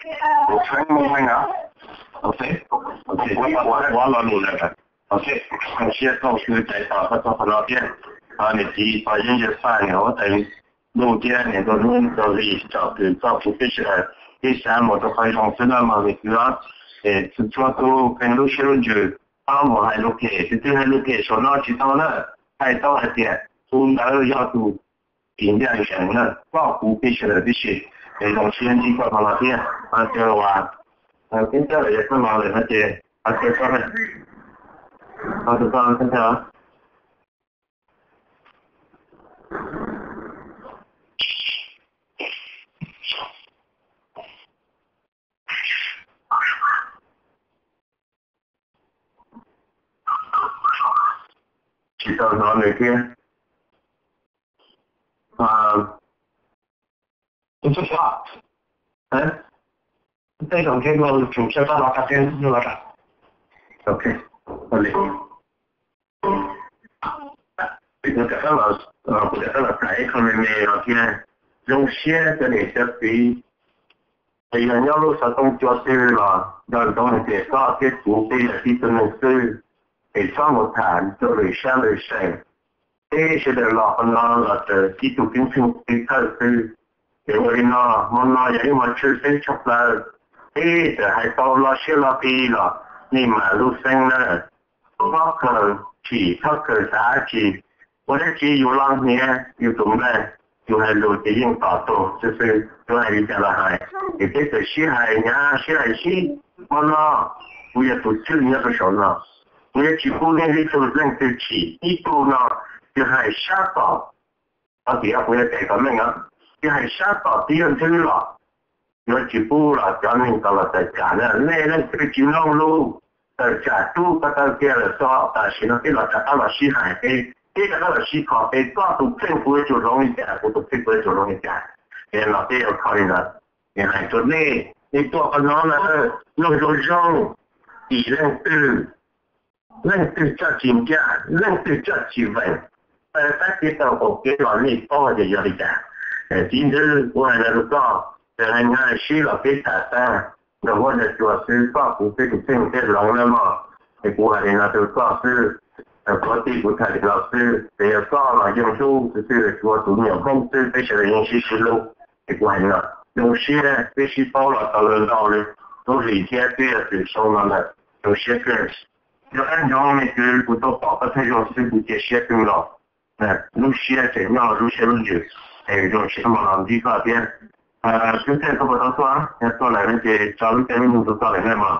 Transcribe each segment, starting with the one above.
Kuv txheeb muaj meej os. Ok, ok, kuv kuv lo lus lawm. Ok, zoo siab koj kuj cais tos koj txog qhov no thiab. Niam txiv tos yeeb yawg faj niam huab tais Nuj thiab niam Nkauj Hnub rau li tsom kwm txoj puv teb sawv daws ib sab mus rau qhov zoo xwb na mog me kwv. Es txhua tus qee lub siab lub ntsws tau mus hais lus phem, tus twg hais lus phem saum no tsis tau na, hais tau hais tias tus ntawd yog tus tiv ncaj ncees na, koj kuv peb sawv daws tib si. Es zoo siab ntsib koj qhov no thiab, hais tias uas peb coj lawm yog koj los lawm no ces hais tias koj, hais tias koj, tsis tau hnov nws thiab. Tej zaum ntshe luag tsum sawv rov los tag thiab los. Ok, ua li. Kuv rov qab los, kuv rov qab los tham ib qho me me no thiab. Zoo siab cov niam cov txiv, es yog nyob lub xov tooj cua twg los nco ntsoov hais tias koj thiab kuv peb yog tib tug neeg xwb, es txhob mus tham rau lwm sab lwm seem. Peb sawv daws los qhov no los raws tib tug ceeb tsheej txiv thawj xwb. Ces ua li no, hmo no yog ib hmo tshwj xeeb tshaj plaws, peb txawm hais tau lo siab lo qis los nej mam lub xeeb na. Txhob khaws tsim, txhob khaws xav dab tsi, ua dab tsi yus los hniav yus tus nplaig, yus hais lus ces yeej tom tau xwb xwb, yuav hais li cas los hais. Ces peb txawm sib hais hnyav sib hais sib, hmo no kuv yog tus tswj nyob rau saum no, kuv yuav tsis pub nej ib tug leej twg tsim. Ib tug no yog hais sab tom, qhov tias kuv yuav cais kom meej no, yog hais sab tom tib yog nthwv los yuav tsis pub los cov neeg ko los tawm tsam na. Nej leej twg tsis mloog lus, tawm tsam rub ko taw kiag lawm txog tam sim no peb los rov qab los sib hais, peb rov qab los sib kho, peb koj tus kheej kuv yuav tsum hloov li cas, kuv tus kheej kuv yuav tsum hloov li cas. Ces los peb yuav kho li ntawd. Ces hais rau nej, nej tuaj qhov no na, mloog zoo zoo, tim leej twg, leej twg coj tsis ncaj, leej twg coj tsis veem, taw tab kev taw qaum kev los nej paub hais tias yog li cas. Txiv nthwv, kuv hais no rau koj, txawm hais hnyav sib los peb tham tag nrho huab nrog cua xwb, koj kuv peb tus kheej peb hloov na mog. Es kuv hais li no rau koj xwb, kuv tij kuv tham li no xwb, ces yog koj los yeej hlub xwb xwb, tsuas tus me nyuam Hmoob xwb peb sawv daws yeej sib sib hlub. Ces kuv hais li no, zoo siab peb sib paub los tau ntau li lub hlis thiab peb yog txwm xyoo no lawm, zoo siab kawg. Yog qab ntsoov me kwv, kuv tau pom koj thaij zoo xwb kuv cia siab kawg nkaus. Lub siab tseem nyob lub siab lub ntsws, es zoo siab mus los ntsib koj thiab. Twb tej koj puas tau tuaj, yog tuaj lawm no ces tso lub caij lub nyoog rau koj lawm na mog.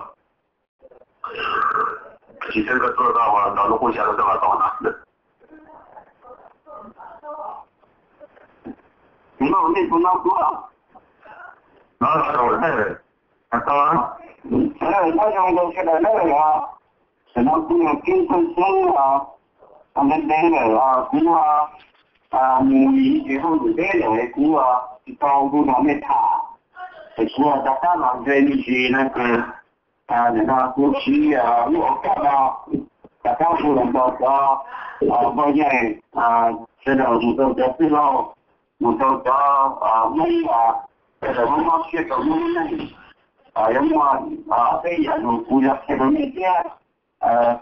Tsis txawj koj tuaj koj los lub qub xya koj tuaj los tau na. Kuv no nej kuv no kuv no los rau lawm, tau. Nyob zoo rau sawv daws na. Tam no kuv yog Keeb Txooj Xeeb os, ntev ntev lawm os, kuv mus ib tsev hauj lwm teb lawm kuv tsis tau ntu no nej tham, es kuv rov qab los ntshe me ntsis no ces nim no kuv siv lub ua kaj no rov qab mus rau cov poj yawg sawv daws, mus rau cov txwj laug, mus rau cov Hmoob sawv daws mob mob siab rau lub neej, yuav muaj tej yam lus kuv yuav qhia rau nej thiab.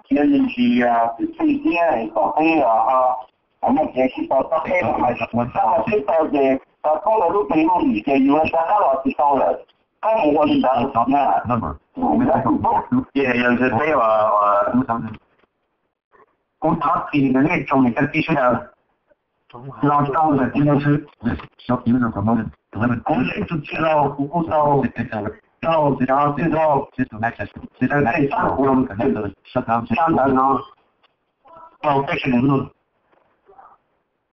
Thiab yeej tsis txwm txheej thiab kom peb muaj kev sib tau txog peb, txog peb tau ces tau koob lawv lub tsev hauj lwm ces yus rov qab los tsis tau lawm. Koj mus ua li ntawd na. Ces yog ntshe peb uas kuv thov txim rau nej tsoom niam txiv sawv daws, los tau ntawm kuv no xwb. Kuv yog ib tug tij laug, kuv kuj tau, tau txwj laug, txwj laug, txwj laug, txwj laug, txwj laug ntawd no rau peb sawv daws mloog.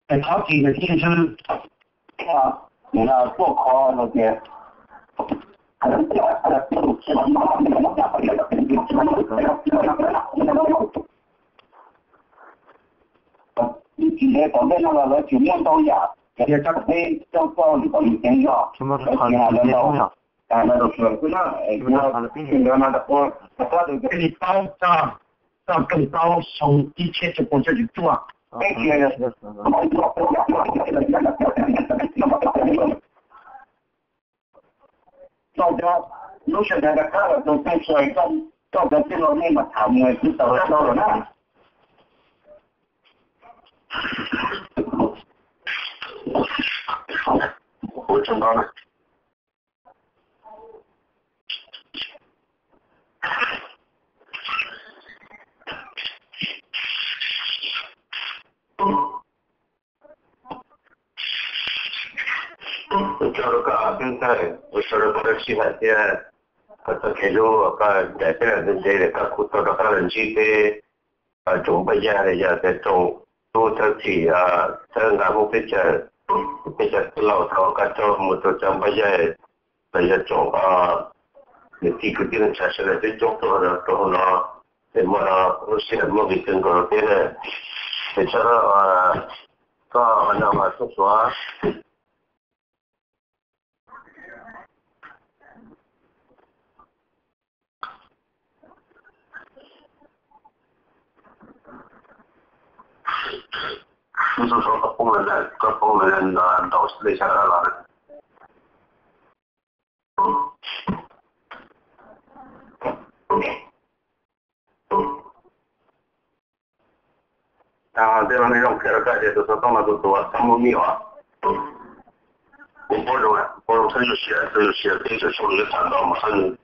Es thov txim rau nej xwb. Nws tuaj kho no tias tsis ntev tom ntej no los lawv tseem muaj ntau yam, yog txog peb coj koj lwm kom lwm ceev zog, lawv tsis hais lawv ntau. Hais no rau sawv daws xwb na, kuv no rau tus li paub txog, txog keej paub xyoo ib txhiab cuaj pua cuaj caum cuaj. Peb cia koj cov lub sij hawm rov qab los tus tej txhua koj cov tij laug nej mam tham mus twb tau rau lawm na. Ua tsaug ntau na. Ua tsaug rau koj tub ntxawg, ua tsaug rau koj lub sij hawm thiab koj txoj kev hlub uas koj ncaim peb los ntev ntev lawm koj kuj tau rov qab los ntsib peb tsoom Npaj Yaig los yog tias tsoom tub thawj txhim thawj nqa Hmoob teb chaws, peb cov tij laug thov koj tso mus rau cov Npaj Yaig los yog tsoom niam txiv kwv tij neej tsa sawv daws peb coob tuaj rau hauv no, es muaj no lub sij hawm muaj kev kawg nkaus rau peb na. Es tso koj no mas txhua txhua Tus txhua koj poob lawm, koj poob lawm ntaus xwb li sab los. Tej no nej zoo qhia rau koj tias tus xov tooj no tus tuav txhob muaj mij os. Kuv pab zoo, pab zoo txhob yuav siav, txhob yuav siav peb txhua txhua lus yuav tham ntau mas txhob nws.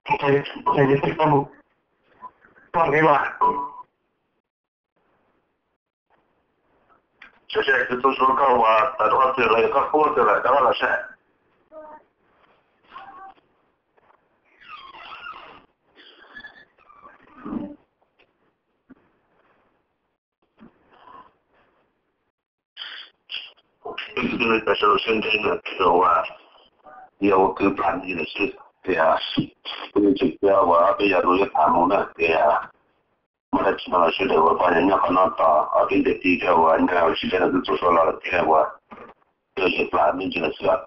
Txhob nws. Txhob nws. Txhob nws, tus tub Suav koj uas tawm rau qhov twg los yog koj pub twg lawm rov qab los saib. Peb sawv daws siab ntev na, yog ua kwv plam li lawm xwb tias peb yeej tseem tias uas peb yog luag yuav tham mus na tias muaj dab tsi no los sawv daws ua pab nyob qhov no tos ob peb ntiag tij thiab uas nyob tsis ntev no twb txog Suav los lawm thiab uas yog plam me ntsis lawm xwb.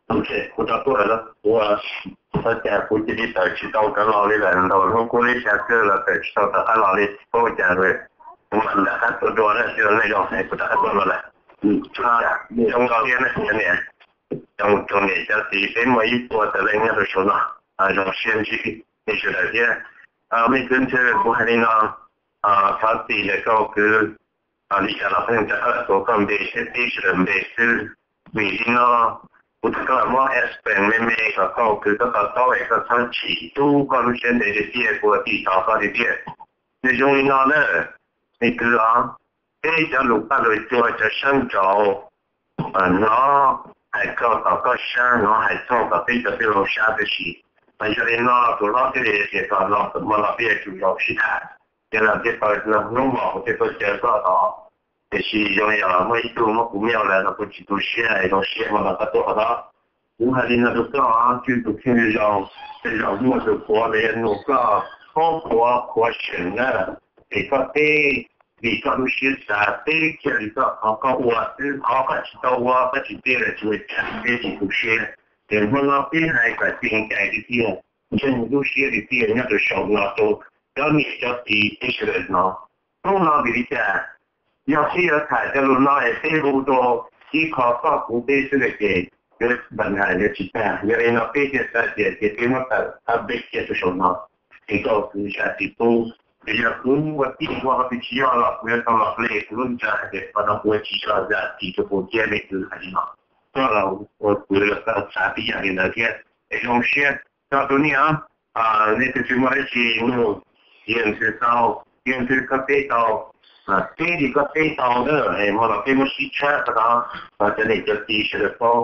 Ok, kuv tau tuaj lawm na, kuv, ua cas kuv cia li tawm tsis tau rov los li lawm, ntau hnub kuv li xya kawg los tawm tsis tau rov qab los li, ua cas kuv mam rov qab tuaj dua na, nej zoo hais kuv rov qab tuaj los lawm. Zoo nkaus li na cov niam, cov niam cov txiv, peb muaj ib puas tawm leej nyob rau saum no, zoo siab ntsib nej sawv daws thiab. Me kwv Ntswg, kuv hais li no, thov txim lawm koj kwv, li cas los pheej rov qab tuav koj npe thiab tib sawv daws npe xwb. Vim li no, kuv tau muab explain me me kom koj kwv koj to taub es koj txhob chim tub koj lub siab ntev tiag tiag, kuv ua tij thov koj tiag tiag. Nws zoo li no na, me kwv os, peb cov lus paj lus cua cov sab nraud, hnov hais koj tom koj sab, hnov hais txog tom peb cov tij laug sab, tiam sis mas yog li no tus hlob thiaj li tias kom no mus los peb yuav tsum zaum sib tham, ces los thiaj tau hnub no kuv thiaj tuaj caw koj tod. Tiam sis zoo li muaj ib tug muab kuv miaj lawm los kuv tsis tu siab, zoo siab mas los koj tuaj qhov no. Kuv hais li no rau koj, tswj tus kheej zoo, tej zaum muaj tus qhuav los yog nug koj, qhuav qhuav seem na, es koj teb vim koj lub siab xav teb kiag li koj qhov koj ua xwb, qhov koj tsis tau ua koj tsis teb lawm tsis ua cas, peb tsis tu siab. Ces hmo no peb hais kom tseem ceeb tiag tiag, ntseeg lub siab tiag tiag nyob rau saum no rau cov niam cov txiv peb sawv daws hnov. Hnub no vim li cas yog peb yuav tham cov lus no es peb hu rau ib qho koj kuv peb xwb lawm ces yuav npam hais yuav tsis tag. Yog li no peb thiaj xav tias ces peb muab tawm qab peb kiag rau saum no, ces koj kwv zam txim pub. Yog kuv ua tij ua qhov twg tsis yog los kuv yuav tau los hle kuv lub ntshav hais tias qhov no kuv ua tsis tau, zam txim rau kuv thiab me kwv hais li no. Koj los ua kwv los koj xav tib yam li ntawd thiab. Es zoo siab tso tus niam, nej tus tsis muaj dab tsi nug, yeej nthwv tau, yeej nthwv koj teb tau, teb li koj teb tau na, hmo no peb muab sib tshab qhov no, cov niam cov txiv sawv daws paub,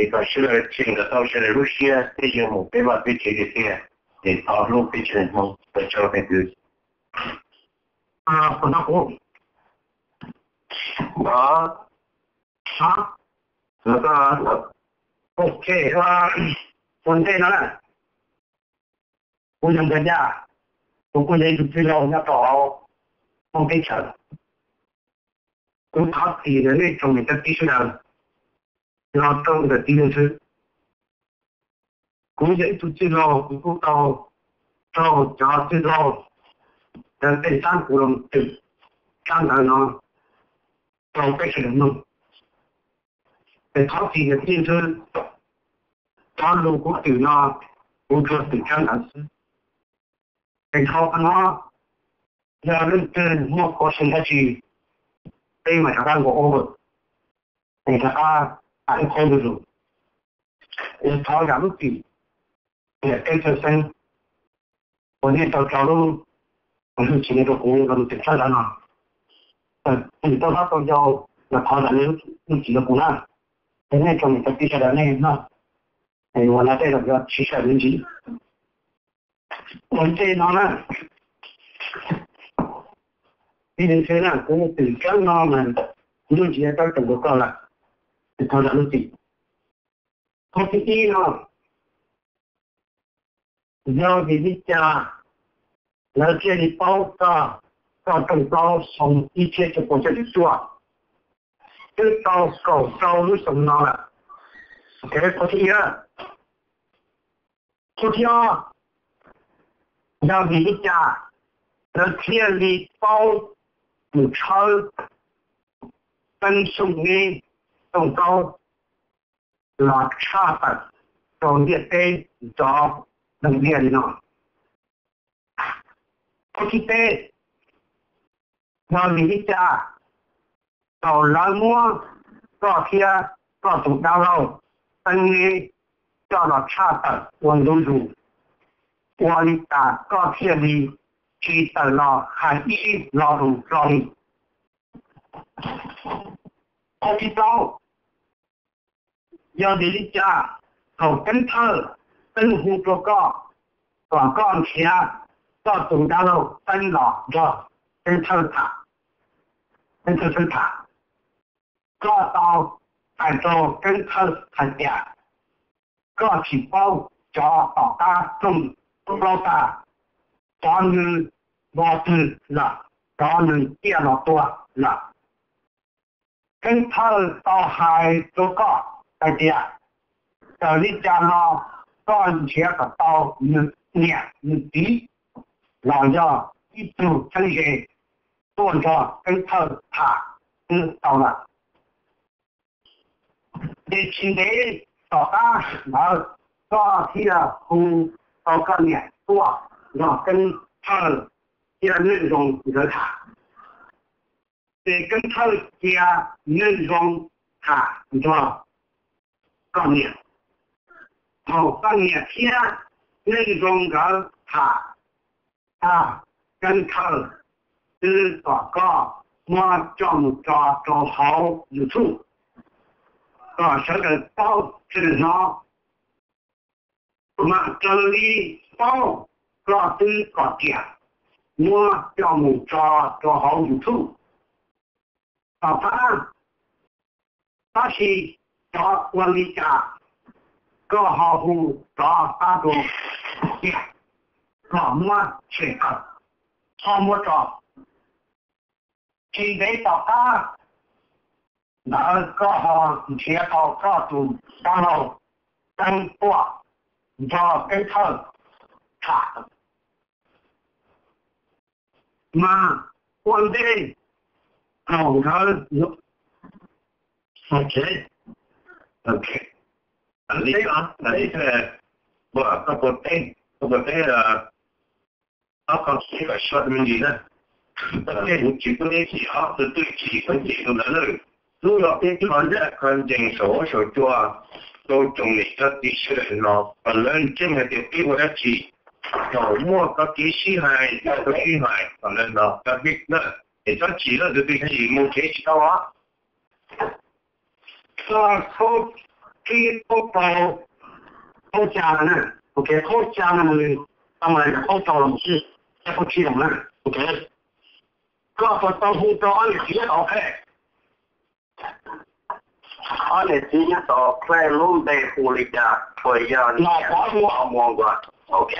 es kom sawv daws cheem kom tau sawv daws lub siab, peb yuav mus peb vaj peb tsev tiag tiag, es thov hlub peb tsev neeg Hmoob, ua tsaug me kwv. Kuv no kuv, ok, ua ntej no na, kuv yog Nkaj Yaj, kuv kuj yog ib tug tij laug nyob rau hauv Hmoob teb chaws. Kuv thov txim ntawm nej tsoom niam txiv sawv daws los rau ntawm txiv Leej Xwb. Kuv yog ib tug txwj laug, kuv kuj tau raug cov txwj laug ntawd tej xab kuv los twm tsab ntawv no rau peb sawv daws mloog. Es thov txim ntawm txiv Leej Xwb, cov lus kuv twm no kuv tsuas twm tsab ntawv xwb. Es dhau qhov no, yog leej twg muaj koob xwm dab tsi, peb mam rov qab nkaum ua, es rov qab hais ib qho lus lus. Es thov zam lub txim, niam teb chaws xeeb, uas nej tau tso lub, lub txim no rau kuv los mus twm tsab ntawv no. Txim tau hlob tau yau los thov zam lub txim rau kuv na. Es nej tsoom niam txiv sawv daws nej no, es ua no tej zaum yuav tsis sawv me ntsis. Ua ntej no na, txiv Leej Xwb na, kuv twm tsab no mas kuv yeej tsis yog coj tsoom rau koj lawm, es thov zam lub txim. Qhov thib ib no, yog vim li cas lawv thiaj li paub koj, koj rooj plaub xyoo ib txhiab cuaj pua cuaj caum cuaj, twb tau kaum rau lub xyoo no lawm. Qhov thib ib. Qhov thib ob, yog vim li cas lawv thiaj li paub tus tshawb teeb xyoo neb rooj plaub los tshaj tawm rau ntiaj teb nrov doo diaj li no. Qhov thib peb, yog vim li cas thaum lawv muab koj thiab koj tus dab laug teeb neb coj los tshaj tawm ua ntu zus, ua li cas koj thiaj li tsis tawm los hais ib lo lus hlo li. Qhov thib plaub, yog vim li cas thaum Keeb Thawj teeb hu rau koj kom koj nrhiav koj tus dab laug teeb los nrog Keeb Thawj tham, Keeb Thawj xeeb tham, koj tau hais rau Keeb Thawj hais tias koj tsis paub cov tom qab rooj plaub tag, cov nws vog twg lawm, cov nws ciaj los tua lawm. Keeb Thawj tau hais rau koj hais tias txawm li cas los koj nrhiav kom tau nws niam nws txiv los yog ib tug txheeb ze tuaj nrog Keeb Thawj tham twb tau lawm. Ces tsis ntev tom qab ntawd koj thiaj hu tau koj niam tuaj nrog Keeb Thawj thiab Neej Zoo nkawd tham. Ces Keeb Thawj cia Neej Zoo tham nrog koj niam. Thaum koj niam thiab Neej Zoo nkawd tham tag, Keeb Thawj twb kom koj muab coj mus tso rau hauv YouTube kom sawv daws paub sawv daws hnov. Mas raws li paub, koj twb kom tias muab coj mus tso rau hauv YouTube. Tom qab, tab sis cov ua li cas koj ho hu rov qab rau tias kom muab tshem tawm, ho muab tso. Tsis ntev tom qab ntawd koj ho nrhiav tau koj tus dab laug teeb tuaj nrog Keeb Thawj tham. Mas ua ntej thaum nkawd, ok, ok, koj puas teb, koj puas teb ob qho xwb kom soj me ntsis na. Tej kuv tsis pub neb tsis ob tug twj tsis pub tsis tus ntawd na. Hnub no peb tso zaj kho ntsees saum huab saum cua rau tsoom niam txiv sawv daws no kom lawv ntseeg hais tias peb ua dab tsi. Thaum muaj koj kev sib hais, koj kev sib hais kom lawv hnov koj peb na. Es txhob chim na, tus twg chim mus tsev tsis tau os. Koj qhaub, kib qhaub rau, qhaub ca na, ok, qhaub ca na, tau mas qhaub rau los mus xwb, thiab qhaub kib los na, ok. Koj puas tau hu rau ob niam txiv nyob tod qhia? Ob niam txiv nyob tod qhia lub npe hu li cas, puas yog niam Muas Nkuas? Ok.